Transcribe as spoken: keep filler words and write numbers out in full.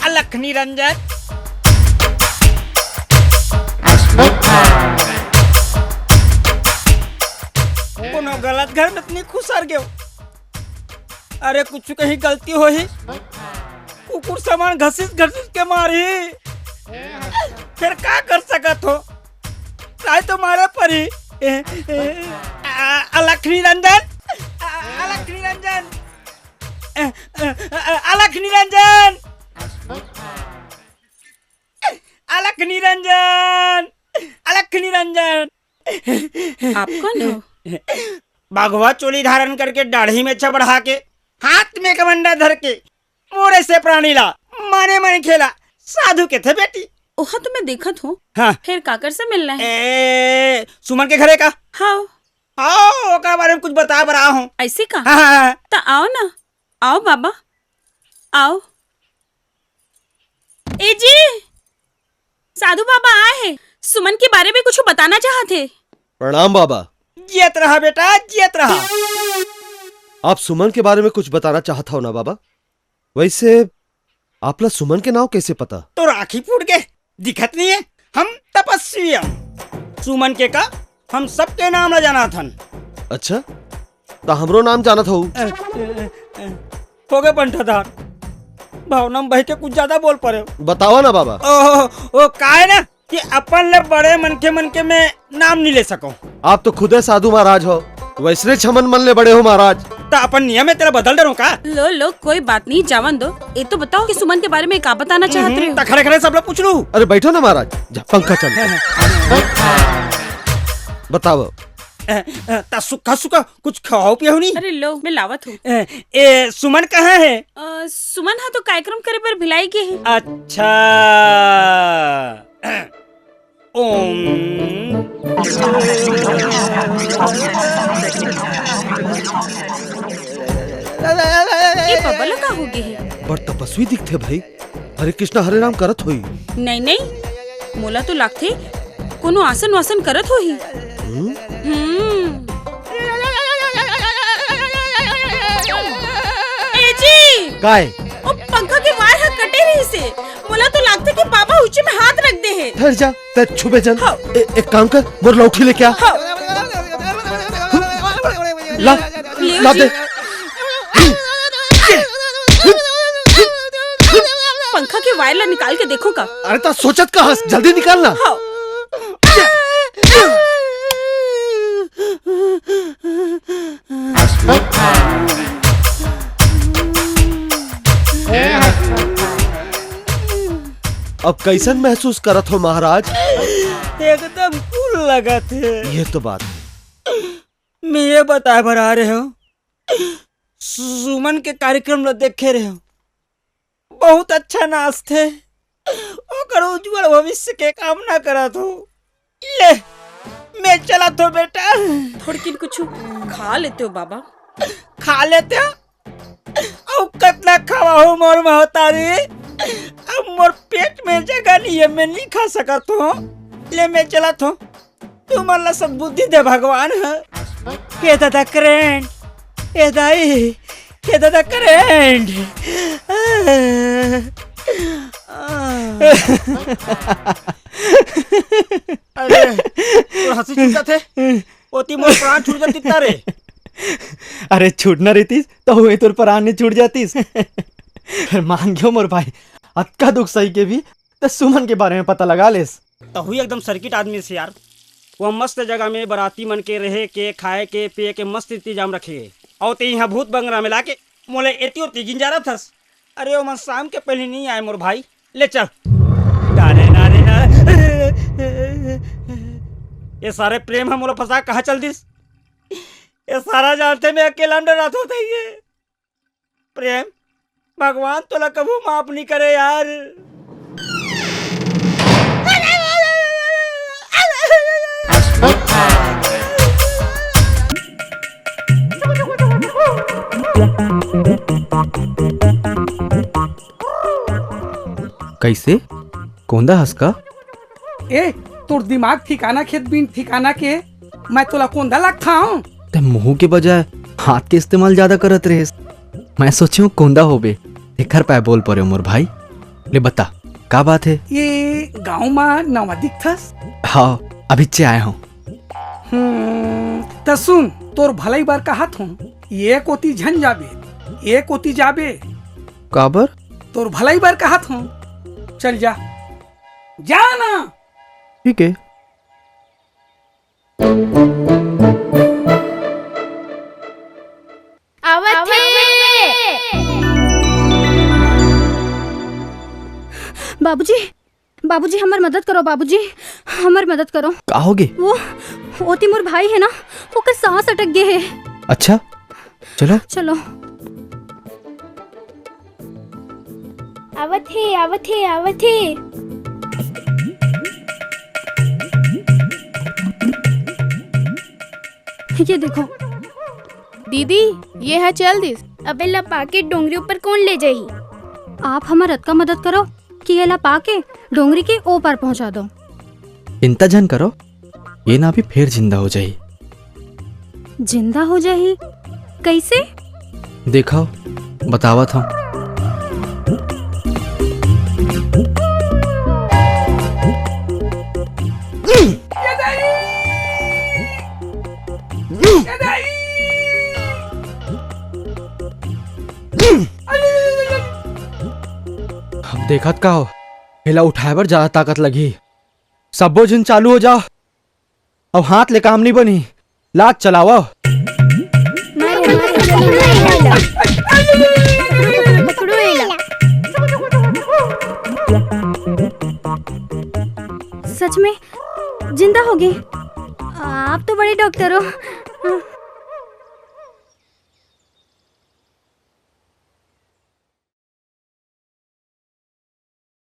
अलख निरंजन। कोनो गलत घर में तो नहीं खुसर गयो? अरे, कुछ कहीं गलती होही, कुकुर समान घसीट घसीट के मारही, फिर का कर सकत हो? ताई तो मारे परी। ए, ए, आ, अलख निरंजन, आ, अलख निरंजन, ए, ए, ए, अलख निरंजन, अलख निरंजन, अलख निरंजन। आप कौन हो? बघवा चोली धारण करके, दाढ़ी में चबड़ा के, हाथ में कमंडा धर के, मोरे से प्राणी ला, माने मन खेला, साधु के थे बेटी। ओहा तो मैं देखत हूँ। हाँ। फिर काकर से मिलना है? ए, सुमन के घरे का। हाँ। आओ, ओकर बारे में कुछ बता बरा हूँ। ऐसे का? हाँ, हाँ, हाँ। त आओ ना, आओ बाबा, आओ। ए जी, साधु बाबा आए हैं, सुमन के बारे में कुछ बताना चाहत हे। प्रणाम बाबा। जियत रहा बेटा, जियत रहा। आप सुमन के बारे में कुछ बताना चाहत हो ना बाबा? वैसे आपला सुमन के नाव कैसे पता? तोर आँखी फूट गे, दिखत नहीं है? हम तपस्वी हन। सुमन के का, हम सबके नाम ला जानत हन। अच्छा, त हमरो नाम जानत हो? अ, अ, अ, अ, हो गे पंठाधार, भावना में बह के कुछ ज्यादा बोल परे। बतावा ना बाबा। ओ, ओ, का है ना कि अपन ले बड़े मनखे मन के में नाम नहीं ले सको। आप तो खुदे साधु महाराज हो, वैसने छमन मन ले बड़े हो महाराज। त अपन नियम में तेला बदल डरो का? लो लो, कोई बात नहीं, जावन दो। ये तो बताओ कि सुमन के बारे में का बताना चाहत रहे हो? त खड़े खड़े सब लोग पूछ लू। अरे बैठो ना महाराज, जा पंखा चल। बताओ। अ, अ, त सुखा सुखा कुछ खाओ पियो नहीं? अरे लो, मैं लावत हूँ। अ, ए, सुमन कहाँ है? अ, सुमन हा तो कार्यक्रम करे बर भिलाई गे हे। अच्छा। ओम। ए बाबा ला का हो गे हे? बड़ तपस्वी दिखथे भाई। हरे कृष्णा हरे राम करत होई। नहीं नहीं, मोला तो लागथे कोनो आसन वासन करत होही। हम्म? हम्म। ए जी! काय? ओ पंखा के वायर ह कटे रहिसे। मोला तो लागथे कि बाबा उची में हाथ रख दे हे। ठहर जा, ते छुबे जन। हाँ। ए, एक काम कर, मोर लौठी लेके आ। हाँ। ला, ले ला जी। दे। पंखा के वायर ला निकाल के देखो का। अरे त सोचत का हस, जल्दी निकाल ना। हाँ। अब कैसन महसूस करत हो महाराज? एकदम cool लगत हे। ये तो बात है। मैं ये बताए बर आ रहे हो, सुमन के कार्यक्रम ला देखे रहे हो, बहुत अच्छा नाचथे, ओकर उज्जवल भविष्य के कामना करत हो। ले, मैं चलत हो बेटा। थोड़किन कुछ खा लेते हो बाबा। खा लेते हो? अउ कतना खवाहू मोर महतारी, अब मोर पेट में जगह नहीं है, मैं नहीं खा सकत हो। ले मैं चलत हो, तुमन ला सद्बुद्धि दे भगवान ह। हे दादा करेंट, हे दाई, हे दादा करेंट। अरे, तोर हंसी छूट जाथे, ओती मोर प्राण छूट जातिस ना रे। अरे छूटना रहितिस त हुए तोर प्राण नहीं छूट जातिस। फिर मान गयो मोर भाई, अतका दुख सही के भी त सुमन के बारे में पता लगा लेस। तहू एकदम सर्किट आदमी से यार। वो मस्त जगह में बराती मन के रहे के, खाए के, पिए के मस्त इंतजाम रखे हे। अउ ते इहाँ भूत बंगला में लाके मोला एती ओती गिंजारत हस। अरे ओमन शाम के पहले नहीं आए मोर भाई। ले चल। डारे नारे ना। ये सारे प्रेम ह मोला फंसा कहाँ चल दिस? ये सारा जानते मैं अकेला में डरात होता ही है। प्रेम, भगवान तोला कभू माफ नहीं करे यार। कैसे? कोंदा हस का? ए, तोर दिमाग ठिकाना खेत बिन ठिकाना के, मैं तोला कोंदा लगथाऊं? ते मुंह के बजाय हाथ के इस्तेमाल ज्यादा करत रहे। मैं सोचेंव कोंदा होबे, तेखर पाय बोल परेंव मोर भाई। ले बता, का बात हे? ये गांव मा नवा दिखथस? हाँ, अभिच्चे आय हंव। हम्म, त सुन, तोर भलाई बर कहत हंव, ये कोती झन जाबे, ये कोती जाबे। काबर? तोर भलाई बर कहत हंव, चल जा, जा ना। ठीक हे। आवत हे। बाबूजी, बाबूजी, हमर मदद करो बाबूजी, हमर मदद करो। का होगे? वो, ओती मोर भाई हे ना, ओकर सांस अटक गे हे। अच्छा, चलो। चलो। आवत हे, आवत हे, आवत हे। ये देखो। दीदी, ये ह चल दिस। अब एला पाके डोंगरी ऊपर कोन ले जाही? आप हमर अतका मदद करो कि एला पाके डोंगरी के ओ पार पहुंचा दो। चिंता झन करो, ये ना अभी फेर जिंदा हो जाही। जिंदा हो जाही? कइसे? देखव, बतावत हंव। अब देखत का हो, एला उठाए बर जादा ताकत लगही। सब्बो झन चालू हो जाव। अब हाथ ले काम नहीं बनी, लात चलावा। मारो, मारो, चलो, मारो, मारो। पकड़ो एला। सच में जिंदा हो गए। आप तो बड़े डॉक्टर हो।